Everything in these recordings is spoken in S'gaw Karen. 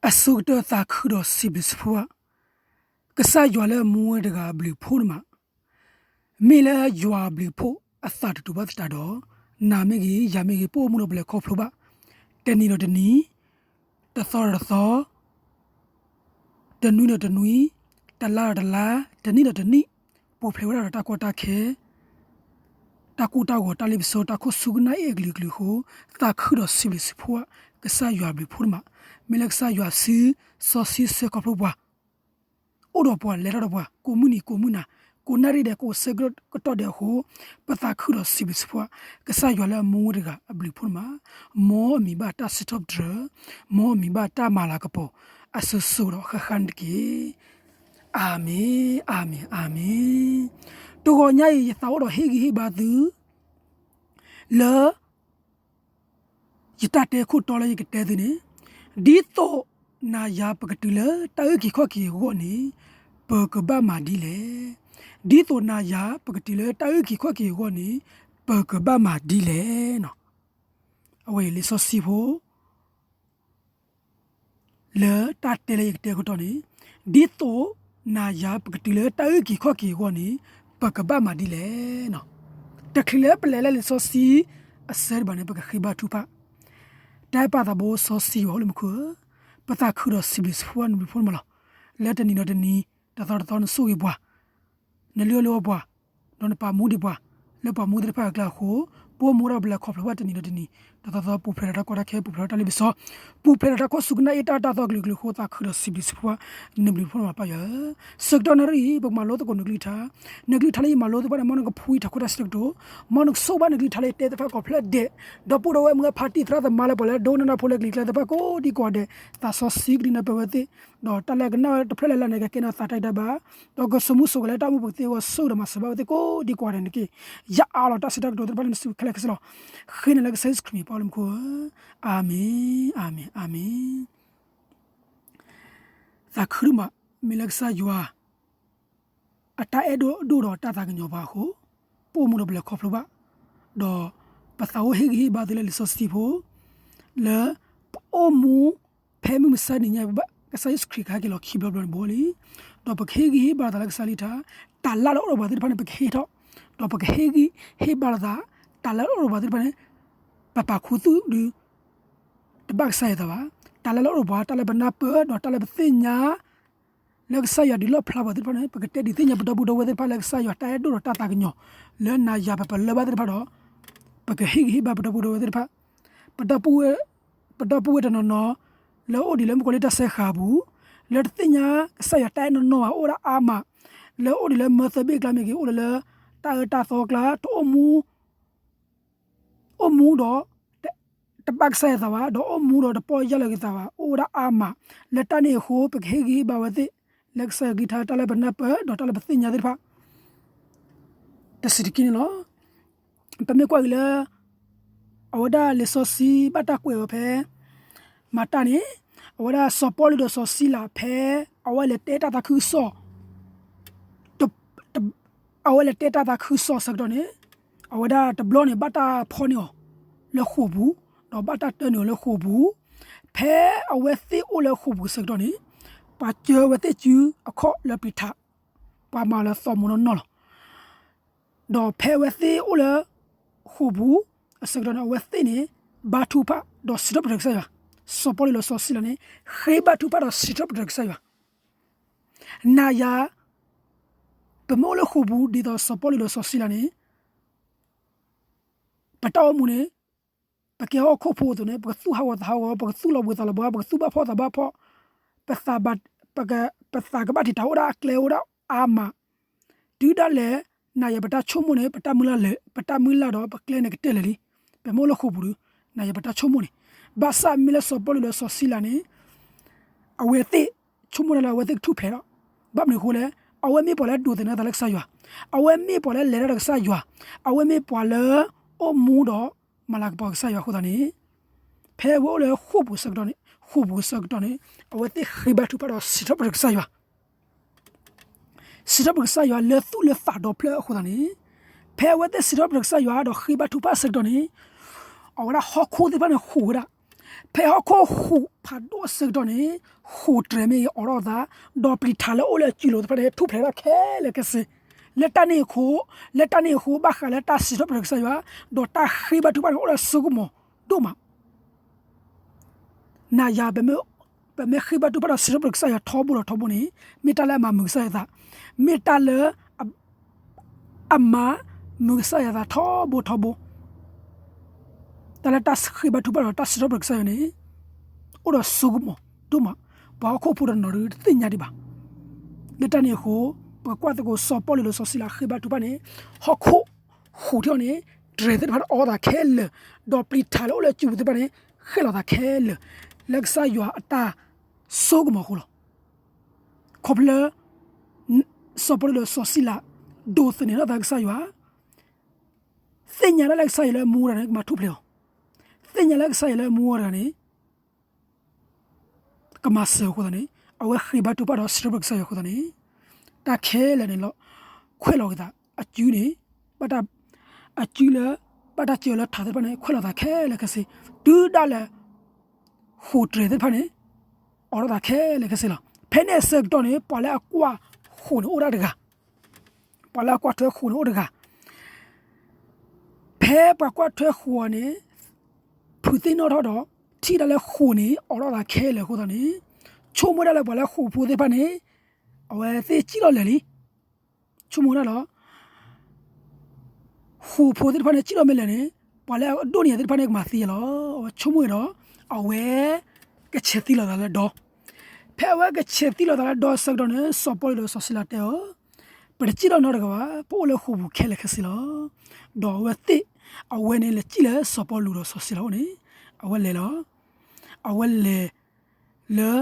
အဆိကတၢၢ်သးခုဒီးစံးဘျုးစံးဖှိၣ်ဘၣ် ကစၢ်ယွၤလၢအမူဝဲတဂၤအဘျုးအဖှိၣ်န့ၣ်မး, မ့ၢ်လၢယွၤအဘျုးအဖှိၣ်အသးတတူာ်ဘၣ်သတးဒီး, နၤမ့ၢ်ဂ့ၤ ယၤမ့ၢ်ဂ့ၤ ပအိၣ်မူဒီးပလဲၤခီဖျိဘၣ်, တနံၤဒီးတနံၤ, တသီဒီးတသီ, တနွံဒီးတနွံ, တလါဒီးတလါ, တနံၣ်ဒီးတနံၣ်, ပူၤဖျဲးဝဲဒၣ်ဒီးတၢ်ကီတၢ်ခဲ တၢ်ကိၢ်တၢ်ဂီၤ တၢ်လ့ပစီ တၢ်ခိၣ်ဆူကနၣ်အ့ၣ်အကလုာ်ကလုာ်အဃိ, သးခုဒီးစံးဘျုးစံးဖှိၣ်ဘၣ် ကစၢ်ယွၤအဘျုးအဖှိၣ်န့ၣ်မး, မ့ၢ်လၢကစၢ်ယွၤစု စီဆှံဆှၢခီဖျိပှၤ, အိၣ်ဒီးပှၤ လဲၤထီၣ်ဒီးပှၤ ကိးမုၢ်နံၤကိးမုၢ်နၤ, ကိးနၣ်ရံၣ်ဒဲး ကိးဆၢကတီၢ်ဒဲးအဃိ, ပသးခုဒီးစံးဘျုးစံးဖှိၣ်ဘၣ် ကစၢ်ယွၤလၢအမူဝဲတဂၤအဘျုးအဖှိၣ်န့ၣ်မး, မ်အမံၤဘၣ်တၢ်စံးထီၣ်ပတြၢၤ, မ်အမံၤဘၣ်တၢ်မၤလၤကပီၤ အစိၤစိၤဒီးဃၣ်ဃၣ်န့ၣ်တက့ၢ်. အၤမ့ၣ်, အၤမ့ၣ်, အၤမ့ၣ်. တဂီၤညါအံၤ ယသးအိၣ်ဒီးဟ့ၣ်ဂံၢ်ဟ့ၣ်ဘါသု လၢ ယတၢ်တဲခိၣ်တီလၢယကတဲသုန့ၣ်, ဒ်သိးနၤယၤပကတုၤလၢတၢ်အုၣ်က့ၤခီၣ်က့ၤအဂီၢ်န့ၣ်, ပကဘၣ်မၤဒ်လဲၣ်. ဒ်သိးနၤယၤပကတုၤလၢတၢ်အုၣ်က့ၤခီၣ်က့ၤအဂီၢ်န့ၣ်, ပကဘၣ်မၤဒ်လဲၣ်. အဝဲအံၤလံာ်စီဆှံဖိ လၢတၢ်တဲလၢယကတဲခိၣ်တီန့ၣ်, ဒ်သိးနၤယၤပကတုၤလၢတၢ်အုၣ်က့ၤခီၣ်က့ၤအဂီၢ်န့ၣ်, ပကဘၣ်မၤဒ်လဲၣ်. တချုးလၢပလဲၤလၢလံာ်စီဆှံအဆၢတဘၣ်န့ၣ် ပကဃ့ဘါထုကဖၣ်, တၢ်အဲၣ်ပၢ်သးဘိစီဆှံယွၤအိၣ်လၢမူခိၣ်ဧၢ, ပသးခုဒီးစံးဘျုးစံးဖှိၣ်ဘၣ်နဘျုးဖှိၣ်န့ၣ်မးလီၤ. လၢတနံၤဒီးတနံၤ, တသီတသီနဆိၣ်ဂ့ၤပှၤ နလုၢ်အီၣ်လုၢ်အီပှၤ, ဒီးနပာ်မူဒံးပှၤ, လၢပှၤမူသ့ၣ်တဖၣ်အကျါအဃိ, ပအိၣ်မူဒၣ်ပလဲၤခီဖျိဘၣ်တနံၤဒီးတနံၤ, တသီသီပူၤဖျဲးဒီးတၢ်ကီတၢ်ခဲ ပူၤဖျဲးဒီးတၢ်လ့ပစီ, ပူၤဖျဲးဒီးတၢ်ခိၣ်ဆူကနၣ်အ့ၣ်တၢ်တၢ်သီကလုာ်ကလုာ်အဃိ သးခုဒီးစံးဘျုးစံးဖှိၣ်ဘၣ် နဘျုးနဖှိၣ်န့ၣ်မးပၢ်ယွၤဧၢ. ဆၢကတီၢ်နၣ်ရံၣ်အံၤ ပကမၤလိသကိးနကလုၢ်ကထါ, နကလုၢ်ကထါလၢယမၤလိသ့ၣ်တဖၣ်န့ၣ် မ်နကဖှံထီၣ်ခိၣ်တၢ်စံးတၢ်ကတိၤ, မ်နကဆိၣ်ဘၣ်နကလုၢ်ကထါလၢယတဲသ့ၣ်တဖၣ်ကိးဖျၢၣ်ဒဲး, ဒီပုၢ်ဒီဝဲၢ်မုၢ်အဖါတံၢ်သရၣ်သမါလၢပှၤလၢဒိကနၣ်တၢ်ဖိလၢကလံၤကျါသ့ၣ်တဖၣ်ကိးဒံကိးဂၤဒဲး, သးစီဆှံကဒုးနၢ်ပၢၢ်ဝဲသ့ၣ်, ဒီးတၢ်လၢကနၣ်ဝဲတဖျၢၣ်လၢ်လၢ်န့ၣ် ကကဲန့ၣ်သးတၢ်ဂံၢ်တၢ်ဘါ, ဒီးကဆိးမုၢ်ဆိးဂဲၤလၢတၢ်အိၣ်မူပူၤသ့အဂီၢ် ဆိၣ်ဂ့ၤဒီးမၤစၢၤဘၣ်ဝဲသ့ၣ်ကိးဒံကိးဂၤဒဲးန့ၣ်တက့ၢ်. ယအးလီၤတၢ်စံးတၢ်ကတိၤသ့ၣ်တဖၣ်လၢနစုခဲလၢာ်ခဲဆ့လီၤ. ဃ့နၤလၢကစၢ်ယ့ၣ်ၡူးခရံာ်မံၤပၢ်လၢမူခိၣ်ဧၢ, အၤမ့ၣ်, အၤမ့ၣ်, အၤမ့ၣ်. သးခုဒိၣ်မး မ့ၢ်လၢကစၢ်ယွၤ အတၢ်အဲၣ်ဒိၣ်ဒိၣ်ဒီးတၢ်သးကညီၤပှၤအဃိ, ပအိၣ်မူဒီးပလဲၤခီဖျိဘၣ်, ဒီးပသးအိၣ်ဟ့ၣ်ဂံၢ်ဟ့ၣ်ဘါသုလၢလံာ်စီဆှံဖိ, လၢပအိၣ်မူ ဖဲမုၢ်မဆါတနံၤညါ ပဘၣ်ကစၢ်ယ့ၣ်ၡူးခရံာ်ကဟဲက့ၤလီၤခံဘျီဘျီန့ၣ်ဘိလံ, ဒီးပကဟ့ၣ်ဂံၢ်ဟ့ၣ်ဘါလိာ်သးလၢကစၢ်လံထါ, တၢ်လၢ်လၢအအိၣ်ဒီးပှၤသ့ၣ်တဖၣ်န့ၣ် ပကဟ့ၣ်ထီၣ်, ဒီးပကဟ့ၣ်ဂံၢ်ဟ့ၣ်ဘါလိာ်သး, တၢ်လၢလၢအအိၣ်ဒီးပှၤသ့ၣ်တဖၣ်န့ၣ် ပပာ်ခူသူၣ်ဒုး တဘၣ်ကစၢ်ယွၤအသးဘၣ်. တၢ်လၢလၢအအိၣ်ဒီးပှၤ တၢ်လၢပနၢ်ပၢၢ် ဒီးတၢ်လၢပသ့ၣ်ညါ လၢကစၢ်ယွၤဒုးလီၣ်ဖျါပှၤသ့ၣ်တဖၣ်န့ၣ် ပကတဲဒုးသ့ၣ်ညါပဒီပုၢ်ဒီဝဲၢ်သ့ၣ်တဖၣ်လၢကစၢ်ယွၤတၢ်အဲၣ်ဒိၣ်ဒီးတၢ်သးကညီၤ လၢနၤယၤပပလၢၢ်ဘၣ်သ့ၣ်တဖၣ်ဒီး ပကဟ့ၣ်ဂံၢ်ဟ့ၣ်ဘါပဒီပုၢ်ဒီဝဲၢ်သ့ၣ်တဖၣ်, ပဒီပုၢ်ဝဲၢ်, ပဒီပုၢ်ဝဲၢ်တနီၤနီၤ လၢအိၣ်ဒံးလၢမုၣ်ကီၤလံၢ်တၢ်စဲဃာ်အပူၤ, လၢတသ့ၣ်ညါကစၢ်ယွၤတၢ်အဲၣ်နီၢ်နီၢ်ဘၣ် အိၣ်ဝဲဒၣ်အါမး, လၢအိၣ်ဒံးလၢမၢသၢဘ့ၣ်အကျါမ့ၢ်ဂ့ၤ အိၣ်လၢလၢ တၢ်အၢတၢ်သီအကျါ တအိၣ်မူ အိၣ်မူဒီး တဘၣ်ကစၢ်ယွၤသးဘၣ်, ဒီးအိၣ်မူဒီးတပီၢ်ယၢ်လီၤက့ၤသးဘၣ်, အိၣ်ဝဲဒၣ်အါမး, လၢတၢ်န့ၣ်အဃိ ပကဟ့ၣ်ဂံၢ်ဟ့ၣ်ဘါဝဲသ့ၣ် လၢကစၢ်ယွၤကလုၢ်ကထါ တၢ်လၢပနၢ်ပၢၢ် ဒီးတၢ်လၢပသ့ၣ်ညါသ့ၣ်တဖၣ် တစံးတက့ၢ်န့ၣ်လီၤ. ပမ့ၢ်ကွၢ်က့ၤလၢ အဝဲဒၣ်လံာ်စီဆှံဘၣ်တၢ်ကွဲးအီၤဖဲ မၤတၢ်န့ၣ်, အဝဲဒၣ်စီၤပီလူးဒီးစီၤစံလၤဖဲ အဝဲလဲၤတဲတၢ်သးခုကစီၣ် အဝဲလဲၤတဲတၢ်သးခုကစီၣ်အဆၢကတီၢ်န့ၣ်, အဝဲဒၣ်တဘျီန့ၣ်ဘၣ်တၢ်ဖီၣ်န့ၢ်အီၤ လၢဃိာ်ပူၤ, ဒီးဘၣ်တၢ်တၢန့ၢ်အီၤလၢဃိာ်ပူၤ, ဖဲအဝဲသ့ၣ်အိၣ်လၢဃိာ်ပူၤအဆၢကတီၢ်န့ၣ်, ပှၤစၢၤဝဲသ့ၣ်စုအခီၣ်လၢပျံၤထး, ပှၤမၤလၢသီမူနီၢ်နီၢ်လီၤ. ဒီးဖဲအဝဲသ့ၣ်အိၣ်လၢ ဃိာ်ပူၤအဆၢကတီၢ်န့ၣ် အဝဲသ့ၣ်န့ၣ် ဘါထုကဖၣ်ဒီးစံးထီၣ်ပတြၢၤကစၢ်ယွၤ, စီၤပီလူးလၢစီၤစံလၤန့ၣ် ဃ့ဘါထုကဖၣ်ဒီးစံးထီၣ်ပတြၢၤကစၢ်ယွၤ, နၤယၤ ပမ့ၢ်အိၣ်လၢဃိာ်ပူၤဒ်သိးစီၤပီလူးဒီးစီၤစံလၤန့ၣ် ပတၢ်အိၣ်မူန့ၣ် ပကဲဟီၣ်ခိၣ်ဖိအသိးန့ၣ် ပကသူၣ်ဟးဂီၤသးဟးဂီၤ, ပကသူၣ်လီၤဘှံးသးလီၤဘှါ, ပကသူၣ်ဘၣ်ဖှီၣ်သးဘၣ်ဖှီၣ်, ပသးကဘၣ်တံာ်တာ်အိၣ်ဒၣ်အကျဲအိၣ်ဒၣ်အါမး, တုၤဒၣ်လဲာ် နၤယၤပတၢ်ဆိကမိၣ်န့ၣ် ပတၢ်မုၢ်လၢ်လၢ ပတၢ်မုၢ်လၢ်ဒီးပကျဲန့ၣ်ကတၢၢ်လၢာ်လံ, ပမ့ၢ်အိၣ်လၢဃိာ်ပူၤဒီး နၤယၤပတၢ်ဆိကမိၣ်န့ၣ်, ဘၣ်ဆၣ်မ့ၢ်လၢစီၤပီလူးလၢစီၤစံလၤန့ၣ် အဝဲသ့ၣ်ဆိကမိၣ်ဒၣ်လၢအဝဲသ့ၣ်ကထူၣ်ဖျဲးဒီး, ဘၣ်မနုၤအဃိလဲၣ်, အဝဲမ့ၢ်ပှၤလၢအဒိးသန့ၤသးလၢကစၢ်ယွၤ, အဝဲမ့ၢ်ပှၤလၢလဲၤတၢ်ဒီးကစၢ်ယွၤ, အဝဲမ့ၢ်ပှၤလၢအိၣ်မူဒီးမၤလၤကပီၤကစၢ်ယွၤအဃိသတးန့ၣ်, ဖဲအဝဲအိၣ်လၢဃိာ်ပူၤဆၢကတီၢ်န့ၣ်, ဃိာ်ပူၤဆၢကတီၢ်န့ၣ် အဝဲသ့ၣ်ဃ့ဘါထုကဖၣ်ဒီးစံးထီၣ်ပတြၢၤကစၢ်ယွၤ စံးထီၣ်ပတြၢၤကစၢ်ယွၤလၢသူၣ်လၢသးဒီဖျၢၣ်အဃိသတးန့ၣ်, ဖဲအဝဲသ့ၣ်စံးထီၣ်ပတြၢၤကစၢ်ယွၤဒီးဃ့ဘါထုကဖၣ်အဆၢကတီၢ်န့ၣ်, အဝဲဒၣ်ဟီၣ်ခိၣ်သ့ၣ်တဖၣ်န့ၣ်ဃိာ်ဝဲဒၣ်, ဖဲဟီၣ်ခိၣ်ဟူးဖးဒိၣ်အဆၢကတီၢ်န့ၣ်, ဟူးတြဲၤမ့ၢ်ဂ့ၤအိးထီၣ်အသး, ဒီးပျံၤထးလၢအိၣ်လၢအစုလိၤသ့ၣ်တဖၣ်န့ၣ် ထူၣ်ဖျဲးထီၣ်ခဲလၢာ်ခဲဆ့, လၢတၢ်န့ၣ်အဃိ, လၢတၢ်န့ၣ်အဃိ ဘၣ်ဃးလၢတၢ်စံးထီၣ်ပတြၢၤကစၢ်ယွၤ, ဒီးတၢ်ဃ့ဘါထုကဖၣ်န့ၣ် အိၣ်ဒီးစိကမီၤဒိၣ်မး နၤယၤ ပမ့ၢ်ဃ့ဘါထုကဖၣ်ဒီးစံးထီၣ်ပတြၢၤကစၢ်ယွၤထီဘိဒီးထီဘိန့ၣ်, မ့ၢ်တၢ်လၢအမၤမုာ်ကစၢ်ယွၤအသး, မ့ၢ်တၢ်လၢ အမၤမုာ်ကစၢ်ယွၤအသးထီဘိထီဘိ, တၢ်လၢတၢ်ဃ့ဘါထုကဖၣ်ဒီးတၢ်စံးထီၣ်ပတြၢၤကစၢ်ယွၤန့ၣ် အိၣ်ဒီးစိကမီၤဒိၣ်မး, ပှၤဟီၣ်ခိၣ်ဖိတနီၤတသ့ၣ်ညါဒံးဘၣ်. လၢတၢ်န့ၣ်အဃိ, ပကကွၢ်သကိးစီၤပီလူးဒီးစီၤစံလၤဃ့ဘါထုကဖၣ်န့ၣ်, ဟီၣ်ခိၣ်ဟူးထီၣ်န့ၣ်, တြဲၤသ့ၣ်တဖၣ်န့ၣ်အိးထီၣ်သးခဲလၢာ်, ဒီးပျံၤထးလၢအိၣ်လၢအစုပူၤသ့ၣ်တဖၣ်န့ၣ် ဃဲၣ်လီၤသးခဲလၢာ်, လၢကစၢ်ယွၤအတၢ်စိကမီၤအဃိလီၤ. ခီဖျိလၢ စီၤပီလူးဒီးစီၤစံလၤ ဒိးသန့ၤထီၣ်သးကစၢ်ယွၤ, သ့ၣ်ညါဒၣ်လၢကစၢ်ယွၤလၢအမူဝဲတဂၤန့ၣ် ကမၤထူၣ်ဖျဲးအီၤ, သ့ၣ်ညါလၢကစၢ်ယွၤလၢအမူဝဲတဂၤန့ၣ် ကမၤစၢၤအဃိသတးန့ၣ်, အဝဲဃ့ဘါထုကဖၣ်ဒီးစံးထီၣ်ပတြၢၤကစၢ်ယွၤအဃိသတးန့ၣ်, တၢ်ခဲလၢာ်န့ၣ်လီၤ, ခွဲးလီၤက့ၤသး, အစုန့ၣ်, ဘၣ်တၢ်, အစုလၢ, ဘၣ်တၢ်စၢၤလၢထးသ့ၣ်တဖၣ်န့ၣ် ခွဲးလီၤသးခဲလၢာ်ခဲဆ့, တုၤဒၣ်လဲာ် ဟူးတြဲၤသ့ၣ်တဖၣ်န့ၣ် အိးထီၣ်သးခဲလၢာ်ခဲဆ့လီၤ. ဖဲန့ၣ်အဆၢကတီၢ်န့ၣ် ပှၤလၢအကွၢ်ဟူးန့ၣ်အိၣ်ဒၣ်တဂၤ, ပှၤလၢအကွၢ်ထွဲဟူးန့ၣ်အိၣ်တဂၤ ဖဲပှၤကွၢ်ထွဲဟူးအီၤန့ၣ် ဖုးသ့ၣ်နီၣ်ထီၣ်ဒီး ထံၣ်ဒၣ်လၢဟူးန့ၣ် အိးထီၣ်သးခဲလၢာ်အဃိသတးန့ၣ်, ဆိကမိၣ်ဒၣ်လၢပှၤလၢဟူးဖိသ့ၣ်တဖၣ်န့ၣ် အဝဲသ့ၣ်စံၣ်လီၤလဲၤလံ. ဆိကမိၣ်ဒၣ်လီၤ ဟူးဖိသ့ၣ်တဖၣ်န့ၣ် စံၣ်လီၤမ့ၢ်လဲၤန့ၣ်, ပှၤလၢအဒိၣ်န့ၢ်ယၤသ့ၣ်တဖၣ်န့ၣ် ကမၤသံယၤလီၤ. အဝဲဆိကမိၣ်ဝဲဒီး အဝဲ ကဆဲးသံလိာ်သးလၢဒီ, ဖဲအဝဲကဆဲးသံလိာ်သးလၢဒီအဆၢကတီၢ်န့ၣ် စီၤပီလူးဒီးစီၤစံလၤတဲအီၤ, ပတစံၣ်လီၤနီတဂၤဘၣ်, ပအိၣ်လၢဟူးပူၤခဲလၢာ်ခဲဆ့လီၤ. ဒီးအဝဲသ့ၣ်, အဝဲန့ၣ်လဲၤစံၣ်လၢစီၤပီလူးဒီးစီၤစံလၤအအိၣ်န့ၣ်, အဝဲလဲၤလီၤ. အဝဲလဲၤလၢ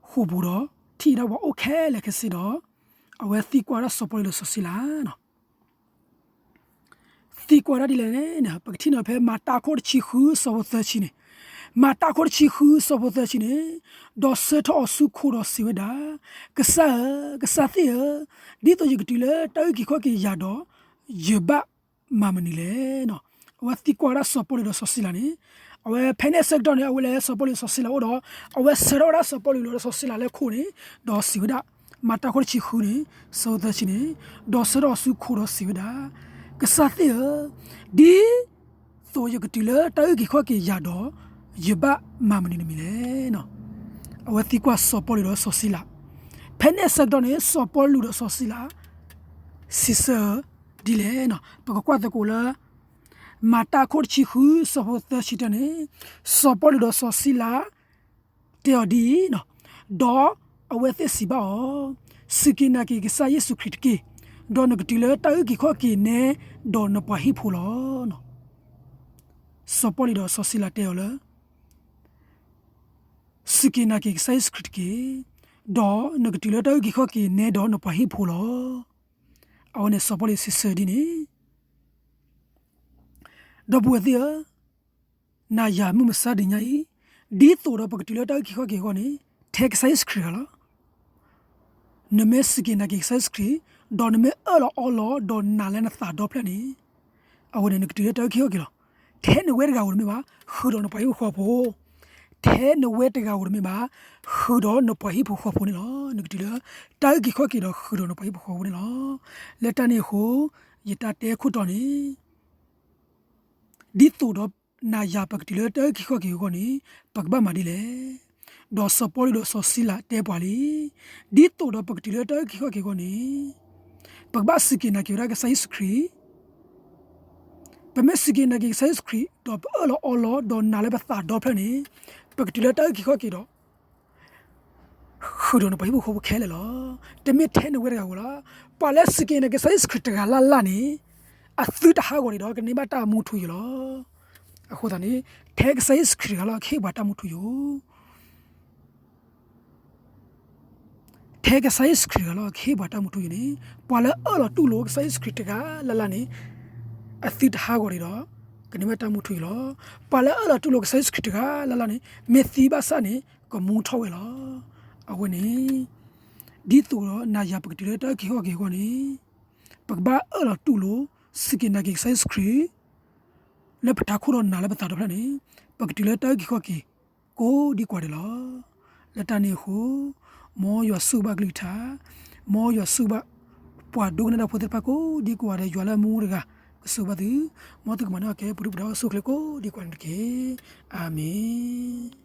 ဟူးပူၤဒီး ထံၣ်ဒၣ်ပှၤအိၣ်ခဲလၢာ်ခဲဆ့ဒီး, အဝဲသံကွၢ်ဒၣ်စီၤပီလူးဒီးစီၤစံလၤ သံကွၢ်ဒၣ်ဒ်လဲၣ်န့ၣ်, ပကထံၣ်န့ၢ်ဖဲမၤတၢ်အခိၣ်တဆံဃုဆၢဖိသၢဆံန့ၣ်, မၤတၢ်အခိၣ်တဆံဃုဆၢဖိသၢဆံန့ၣ်, ဒီးဆၢထီၣ်အီၤဆူခိၣ်ဒီးစံးဝဲဒၣ်, ကစၢ်ဧၢ, ကစၢ်သ့ၣ်ဧၢ, ဒ်သိးယကတုၤလၢတၢ်အုၣ်က့ၤခီၣ်က့ၤယၤဒီး, ယဘၣ်မၤမနုၤလဲၣ်. အဝဲသံကွၢ်ဒၣ်စီၤပီလူးဒီးစီၤစံလၤန့ၣ်, အဝဲဖဲန့ၣ်အဆၢကတီၢ်န့ၣ် အဝဲလဲၤစီၤပီလူးစီၤစံလၤအအိၣ်ဒီး, အဝဲဆၢထၢၣ်ဝဲဒၣ်စီၤပီလူးဒီးစီၤစံလၤလၢခိၣ်န့ၣ်, ဒီးစံးဝဲဒၣ်, မၤတၢ်အခိၣ်တဆံဃုန့ၣ်, ဆၢဖိသၢဆံန့ၣ်, ဒီးဆၢထၢၣ်အီၤဆူခိၣ်ဒီးစံးဝဲဒၣ်, ကစၢ်သ့ၣ်ဧၢ, ဒ်သိးယကတုၤလၢတၢ်အုၣ်က့ၤခီၣ်က့ၤယၤဒီး, ယဘၣ်မၤမနုၤတမံၤလဲၣ်. အဝဲသံကွၢ်စီၤပီလူးဒီးစီၤစံလၤ, ဖဲန့ၣ်အဆၢကတီၢ်န့ၣ် စီၤပီလူးဒီးစီၤစံလၤ စံးဆၢဒ်လဲၣ်န့ၣ်, ပကကွၢ်သကိးလၢ မၤတၢ်အခိၣ်တဆံဃုဆၢဖိသၢဆံတၢန့ၣ်, စီၤပီလူးဒီးစီၤစံလၤ တဲအီၤဒ်အံၤ, ဒီးအဝဲသ့ၣ်စံးဘၣ်အီၤ, စူၢ်က့ၤနာ်က့ၤကစၢ်ယ့ၣ်ၡူးခရံာ်တက့ၢ်, ဒီးနကတုၤလၢတၢ်အုၣ်က့ၤခီၣ်က့ၤနဲဒီးနပှၤဟံၣ်ဖိလီၤ. စီၤပီလူးဒီးစီၤစံလၤတဲအီၤလၢ စူၢ်က့ၤနာ်က့ၤကစၢ်ယ့ၣ်ၡူးခရံာ်တက့ၢ်, ဒီးနကတုၤလၢတၢ်အုၣ်က့ၤခီၣ်က့ၤနဲဒီးနပှၤဟံၣ်ဖိလီၤ. အဝဲန့ၣ်စီၤပီလူးစံးဆၢဒ်န့ၣ်, ဒီပုၢ်ဝဲၢ်သ့ၣ်ဧၢ, နၤယၤမုၢ်မဆါတနံၤညါအံၤ, ဒ်သိးဒီးပကတုၤလၢတၢ်အုၣ်က့ၤခီၣ်က့ၤအဂီၢ်န့ၣ်, ထဲကစၢ်ယ့ၣ်ၡူးခရံာ်တဂၤလီၤ. နမ့ၢ်စူၢ်က့ၤနာ်က့ၤကစၢ်ယ့ၣ်ၡူးခရံာ်, ဒီးနမ့ၢ်အၢၣ်လီၤအီလီၤဒီးနာ်လၢနသးဒီဖျၢၣ်န့ၣ်, အဝဲန့ၣ်နကတုၤလၢတၢ်အုၣ်က့ၤခီၣ်က့ၤလီၤ. ထဲနဝဲတဂၤဧိၤတမ့ၢ်ဘၣ်, ဃုာ်ဒီးနပှၤဟံၣ်ဖိဃီဖိ, ထဲနဝဲတဂၤဧိၤတမ့ၢ်ဘၣ်, ဃုာ်ဒီးနပှၤဟံၣ်ဖိဃီဖိန့ၣ်လီၤ. နကတုၤလၢတၢ်အုၣ်က့ၤခီၣ်က့ၤဒီးဃုာ်ဒီးနပှၤဟံၣ်ဖိဃီဖိန့ၣ်လီၤ. လၢတၢ်န့ၣ်အဃိ, ယတၢ်တဲခိၣ်တီန့ၣ် ဒ်သိးဒီးနၤယၤပကတုၤလၢတၢ်အုၣ်က့ၤခီၣ်က့ၤအဂီၢ်န့ၣ်, ပကဘၣ်မၤဒ်လဲၣ်. ဒီးစီၤပီလူးဒီးစီၤစံလၤတဲပှၤလံ, ဒ်သိးဒီးပကတုၤလၢတၢ်အုၣ်က့ၤခီၣ်က့ၤအဂီၢ်န့ၣ်, ပကဘၣ်စူၢ်က့ၤနာ်က့ၤဝဲဒၣ်ကစၢ်ယ့ၣ်ၡူးခရံာ်, ပမ့ၢ်စူၢ်က့ၤနာ်က့ၤကစၢ်ယ့ၣ်ၡူးခရံာ်, ဒီးပအၢၣ်လီၤအီလီၤဒီးနာ်လၢပသးဒီဖျၢၣ်န့ၣ်, ပကတုၤလၢတၢ်အုၣ်က့ၤခီၣ်က့ၤဒီး ဃုာ်ဒီးနပှၤဟံၣ်ဖိဃီဖိခဲလၢာ်လီၤ. တမ့ၢ်ထဲနဝဲတဂၤဧိၤလီၤ. ပှၤလၢစူၢ်က့ၤနာ်က့ၤကစၢ်ယ့ၣ်ၡူးခရံာ်တဂၤလၢ်လၢ်န့ၣ်, အသုတဟးဂီၤဒံးဒီးကန့ၢ်ဘၣ်တၢ်မူထူယိာ်လီၤ. အဃိသတးန့ၣ်, ထဲကစၢ်ယ့ၣ်ၡူးခရံာ်တဂၤလီၤကဟ့ၣ်ပှၤတၢ်မူထူယိာ် ထဲကစၢ်ယ့ၣ်ၡူးခရံာ်တဂၤလီၤကဟ့ၣ်ပှၤတၢ်မူထူယိာ်န့ၣ်, ပှၤလၢအၢၣ်လီၤတူၢ်လိာ်ကစၢ်ယ့ၣ်ၡူးခရံာ်တဂၤလၢ်လၢ်န့ၣ်, အသုတဟးဂီၤဒံးဒီး ကန့ၢ်ဘၣ်တၢ်မူထူယိာ်လီၤ. ပှၤလၢအၢၣ်လီၤတူၢ်လိာ်ကစၢ်ယ့ၣ်ၡူးခရံာ်တဂၤလၢ်လၢ်န့ၣ်, မ့ၢ်သံဘၣ်ဆၣ်န့ၣ် ကမူထီၣ်ဝဲလီၤ. အဝဲန့ၣ် ဒ်သိးဒီးနၤယၤပကတုၤလၢတၢ်အုၣ်က့ၤခီၣ်က့ၤအဂီၢ်န့ၣ်, ပကဘၣ်အၢၣ်လီၤတူၢ်လိာ် စူၢ်က့ၤနာ်က့ၤကစၢ်ယ့ၣ်ၡူးခရံာ် လၢပထးခိၣ်ဒီးနာ်လၢပသးဒီဖျၢၣ်န့ၣ်, ပကတုၤလၢတၢ်အုၣ်က့ၤခီၣ်က့ၤ ကိးဒံကွၢ်ဒဲးလီၤ. လၢတၢ်န့ၣ်အဃိ, မ်ယွၤဆိၣ်ဂ့ၤဘၣ်အကလုၢ်ကထါ, မ်ယွၤဆိၣ်ဂ့ၤဘၣ် ပှၤဒိကနၣ်တၢ်ဖိသ့ၣ်တဖၣ်ကိးဒံကွၢ်ဒဲး ယွၤလၢအမူတဂၤ ကဆိၣ်ဂ့ၤဘၣ်သု, မ်သုကမၤန့ၢ်အီၣ်ကဲ ပဒုၣ်ပဒါအိၣ်ဆူၣ်အိၣ်ချ့ကိးဒံကွၢ်န့ၣ်တက့ၢ်. အၤမ့ၣ်.